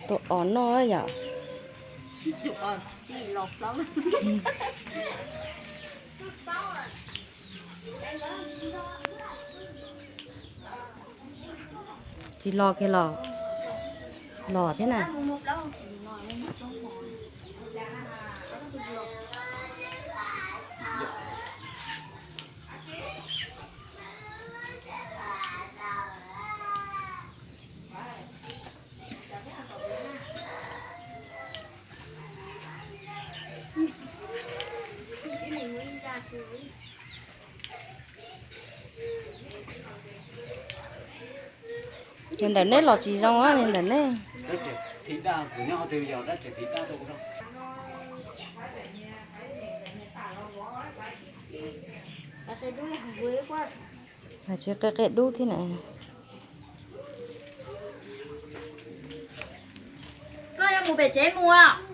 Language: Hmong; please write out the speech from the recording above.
Tus os noj yom. Tsis los kiag los, los thiab na. Ces ntawm neb los tsis zoo, ntawm neb. Tsis qe qe dub thiab na. Koj yuav mus pem tsev mus.